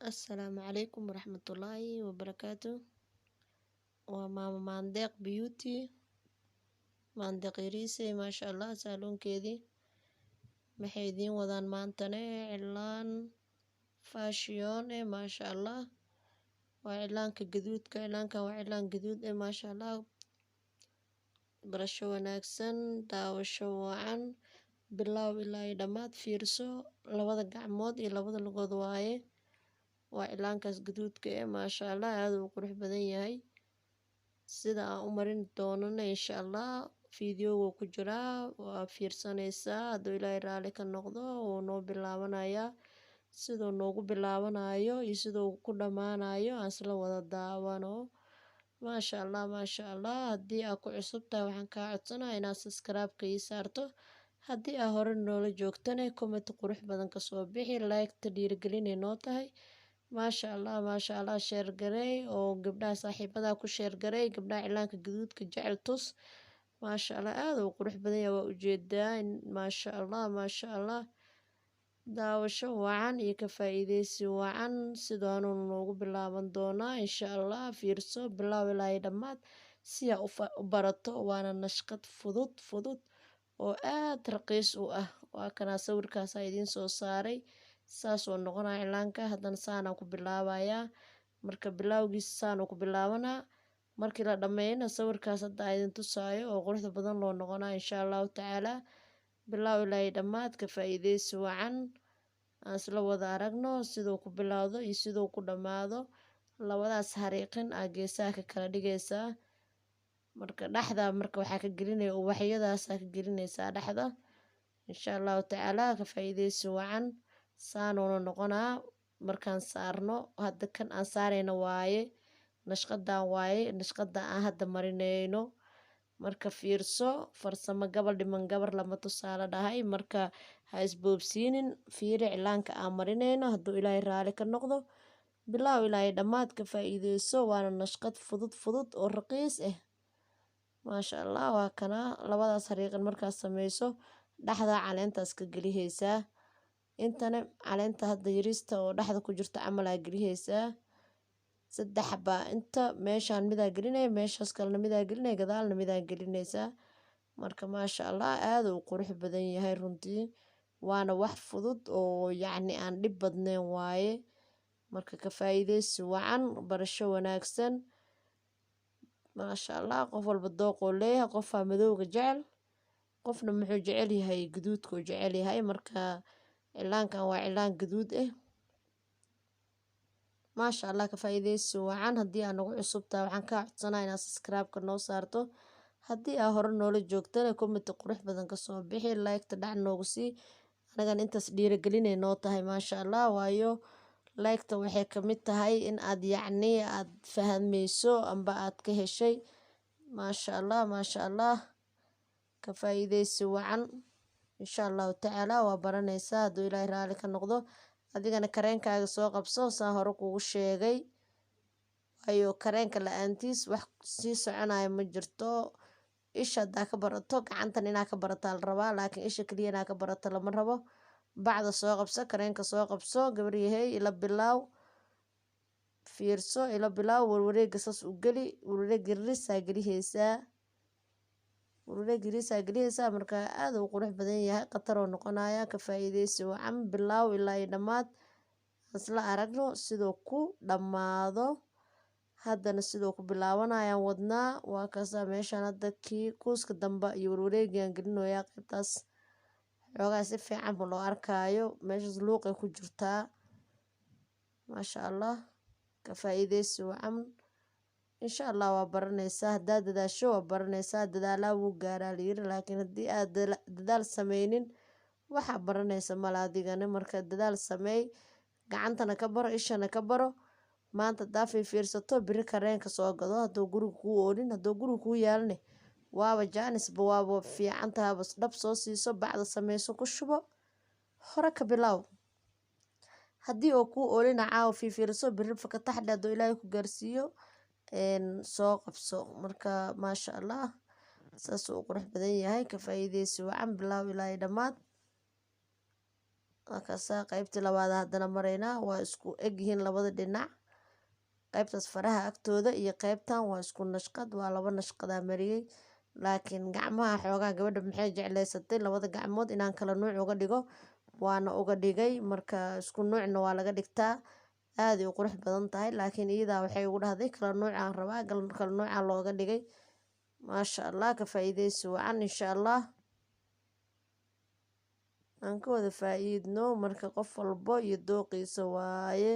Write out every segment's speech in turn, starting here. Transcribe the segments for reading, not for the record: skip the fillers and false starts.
Asalaamu calaykum waraxmatullaahi wabarakaatu. Waa Maama Maandeeq Beauty, Maandeeq Yariisey, maasha Allah. Saaluunkeedii maxay idiin wadaan maantane? Cilaan fashion maasha Allah. Waa cilaanka gaduudka. Cilaankan waa cilaan gaduud maasha Allah. Barasho wanaagsan, daawasho wacan, bilaaw ilaa iyo dhammaad fiirso. Labada gacmood iyo labada lugood waaye. Waa cilaankaas gaduudka maasha Allah, aada uu qurux badan yahay. Sida aan u marin doonana insha Allah fiidiyowga ku jiraa, waa fiirsanaysaa. Hadduu Ilaahay raali ka noqdo, wuu noo bilaabanayaa. Siduu noogu bilaabanayo iyo siduu ku dhammaanayo aan isla wada daawano. Maasha Allah, maasha Allah. Haddii aad ku cusub tahay, waxaan kaa codsanaya inaad subscribe-ka ii saarto. Haddii aa hore noola joogtana, comment qurux badan kasoo bixi, like-ta dhiirigelinay noo tahay. Maasha Allah, maasha Allah. Share gareey oo gabdhaha saaxiibada ku share gareey, gabdhaha cilaanka gaduudka jecel tus. Maasha Allah, aada uu qurux badan yahay, waa ujeedaa. Maasha Allah, maasha Allah. Daawasho wacan iyo ka faa-iideysi wacan. Sidaanuu noogu bilaaban doonaa insha Allah. Fiirso bilaaw ilaa iyo dhammaad si aa u barato. Waana nashqad fudud fudud oo aada raqiis u ah. Waa kanaa, sawirkaasaa idiin soo saaray, saasoo noqonaya cilaanka. Haddana saanaan ku bilaabayaa. Marka bilaawgiisa saanuu ku bilaabanaa, markii la dhammeeyana sawirkaas hadda idin tusaayo oo quruxda badan loo noqonaa insha Allahu tacaala. Bilaaw ilaa iyo dhammaad, ka faa-iideysi wacan. Aan isla wada aragno siduu ku bilowdo iyo siduu ku dhammaado. Labadaas hariiqin aa geesaha ka kala dhigaysaa. Marka dhexda marka waxaa ka gelinaya ubaxyadaasaa ka gelinaysaa dhexda insha Allahu tacaala. Ka faa-iideysi wacan. Saanuuna noqonaa markaan saarno. Hadda kan aan saarayno waaye, nashqadan waaye, nashqada aan hadda marineyno. Marka fiirso, farsamo gabal dhiman gabar lama tusaale dhahay. Marka ha isboobsiinin, fiiri cilaanka aan marineyno. Hadduu Ilaahay raali ka noqdo, bilaaw ilaahay dhammaad, ka faa-iideyso. Waana nashqad fudud fudud oo raqiis ah, maasha Allah. Waa kana, labadaas hariiqin markaad sameyso, dhexda caleentaas ka geliheysaa. Intana caleenta hadda yariista oo dhexda ku jirta camal aa geliheysaa. Saddex baa inta, meeshaan midaa gelinaya, meeshaas kalena midaa gelinaya, gadaalna midaa gelinaysaa. Marka maasha Allah, aada uu qurux badan yahay runtii. Waana wax fudud oo yacni aan dhib badneyn waaye. Marka ka faa-iideysi wacan, barasho wanaagsan. Maasha Allah. Qof walba dooqoo leeyahay. Qofaa madowga jecel, qofna muxuu jecel yahay? Gaduudkuu jecel yahay. Marka cilaankan waa cilaan gaduud ah, maasha Allah. Ka faa-iideysi wacan. Haddii aa nagu cusub tahay, waxaan kaa codsanaa inaad subscribe-ka noo saarto. Haddii aa hore noola joogtana, comment qurux badan kasoo bixi, like-ta dhac noogu sii. Anagan intaas dhiirigelinay noo tahay, maasha Allah. Waayo, like-ta waxay kamid tahay in aad yacni aad fahmeyso amba aad ka heshay. Maasha Allah, maasha Allah. Ka faa-iideysi wacan. Insha Allahu tacaala waa baranaysaa hadduu Ilaahay raali ka noqdo. Adigana kareenkaaga soo qabso, saan hore kugu sheegay. Waayo, kareenka la-aantiis wax sii soconaya ma jirto. Isha haddaa ka barato, gacantan inaa ka barataa la rabaa, laakiin isha kaliya inaa ka barato lama rabo. Bacda soo qabso, kareenka soo qabso, gabaryahey. Ila bilaaw, fiirso, ila bilaaw. Warwareega saas u geli, warwareeg yariisaa geliheysaa, warwareeg yariisaa geliheysaa. Marka aada uu qurux badan yahay, khataroo noqonaya. Ka faa-iideysi wacan, bilaaw ilaa iyo dhammaad. Isla aragno siduu ku dhammaado. Haddana siduu ku bilaabanayaan wadnaa. Waa kaasaa meeshaan hadda kii kuuska dambe iyo warwareegiaan gelinoyaa. Qaybtaas xoogaa si fiican ba loo arkaayo, meeshaas luuqay ku jirtaa. Maasha Allah. Ka faa-iideysi wacan. Insha Allah waa baranaysaa. Haddaad dadaasho, waa baranaysaa. Dadaalaa wuu gaaraa layiri, laakiin haddii aad dadaal sameynin, waxaa baranaysa mala adigana. Marka dadaal sameey, gacantana ka baro, ishana ka baro. Maanta haddaa fiirsato, biri kareenka soo gado. Hadduu guriga kuu oolin, hadduu guriga kuu yaalne, waaba jaanisba, waaba fiican tahaba. Dhab soo siiso, bacda sameyso, ku shubo, hore ka bilaaw. Haddii oo kuu oolina, caawa fiirfiirso, biri fakataxdhe. Hadduu Ilaahay ku gaarsiiyo, soo qabso. Marka maasha Allah, saas uu qurux badan yahay. Ka faa-iideysi wacan, bilaaw ilaa iyo dhammaad. Markaasaa qaybtii labaad haddana maraynaa. Waa isku egyihiin labada dhinac, qaybtaas faraha agtooda iyo qaybtan waa isku nashqad, waa laba nashqadaa mariyey. Laakiin gacmaha xoogaa gabadha maxay jecleysatay labada gacmood inaan kala nuuc uga dhigo, waana uga dhigay. Marka isku nuucna waa laga dhigtaa, aaday u qurux badan tahay. Laakiin iyadaa waxay ugu dhahday kala nuuc aan rabaa, kala nuuca looga dhigay. Maasha allah, ka faa-iideysi wacan insha allah, aan ka wada faa-iidno. Marka qof walbo iyo dooqiisa waaye.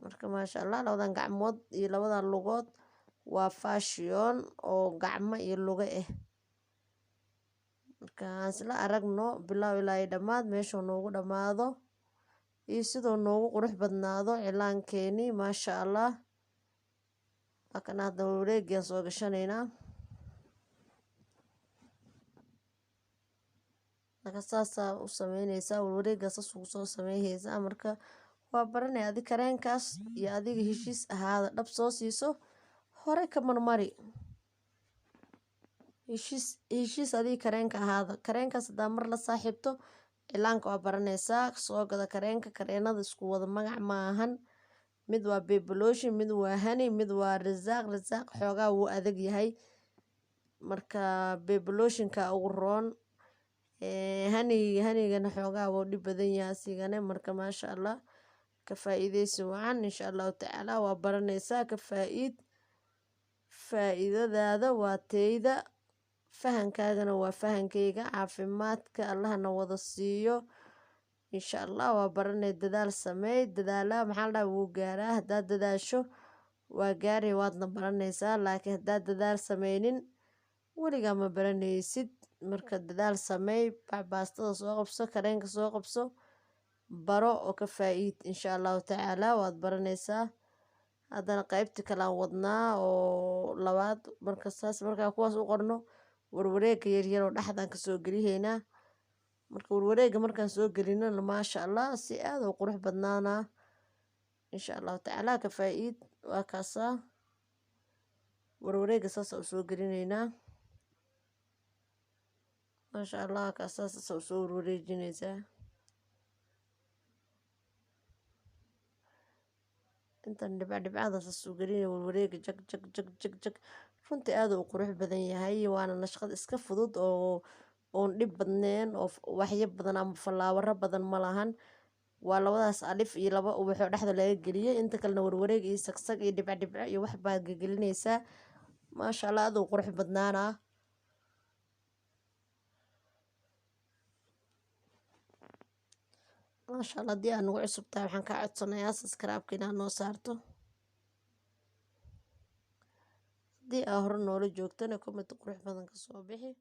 Marka maasha allah, labadan gacmood iyo labadan lugood waa fashion oo gacmo iyo lugo ah. Marka aan isla aragno bilow ilaa iyo dhammaad meeshuu noogu dhammaado iyo siduu noogu qurux badnaado cilaankeeni, maasha allah. Halkan hadda wareegiaan soo gashanaynaa. Marka saasaa u sameyneysaa, warwareegaa saas ugu soo sameyneysaa. Marka waa baranay adi kareenkaas iyo adiga heshiis ahaada, dhab soo siiso hore ka marmari. Heshiis heshiis adiga kareenka ahaada, kareenkaas hadaa mar la saaxiibto cilaanka waa baraneysaa. Soo gada kareenka, kareenada isku wada magac maahan. Mid waa bebelooshin, mid waa hani, mid waa rasaaq. Rasaaq xoogaa wuu adag yahay, marka bebelooshinka ugu roon. Hani hanigana xoogaa wuu dhib badan yahay asigana. Marka maasha allah, ka faa-iideysi wacan insha allahu tacaala. Waa baraneysaa, ka faa-iid, faa-iidadaada waa teyda, fahankaagana waa fahankeyga. Caafimaadka allahna wada siiyo insha allah. Waa baranay, dadaal sameey, dadaala maxaa la dhaha wuu gaaraa. Haddaad dadaasho waa gaaray, waadna baraneysaa. Laakiin haddaad dadaal sameynin weligaa ma baraneysid. Marka dadaal sameey, baastada soo qabso, kareenka soo qabso, baro oo ka faa-iid insha allahu tacaala, waad baraneysaa. Haddana qaybti kale aan wadnaa oo labaad. Marka saas markaa kuwaas u qorno, warwareega yaryar oo dhexdaan kasoo gelihaynaa. Marka warwareega markaan soo gelinana maasha allah, si aad u qurux badnaanaa insha allahu tacaala, ka faa-iid. Waa kaasaa warwareega saasa usoo gelinaynaa, maasha allah. Kaasaa saasa usoo warwareejineysaa. Intan dhibca dhibcada saas u gelinaya warwareega, jag jag jag jag jag. Runtii aad u qurux badan yahay, waana nashqad iska fudud oo oon dhib badneen, oo waxyo badan ama falaawaro badan ma lahan. Waa labadaas alif iyo laba ubaxoo dhexda laga geliyey, inta kalena warwareeg iyo sagsag iyo dhibco dhibco iyo wax baad gegelineysaa. Maasha allah, aad u qurux badnaanaa. Maasha allah, haddii aad nagu cusub tahay waxaan kaa codsanayaa subscribe-ka inaad noo saarto. Haddii aa hore noola joogtana comment qurux badan kasoo bixi.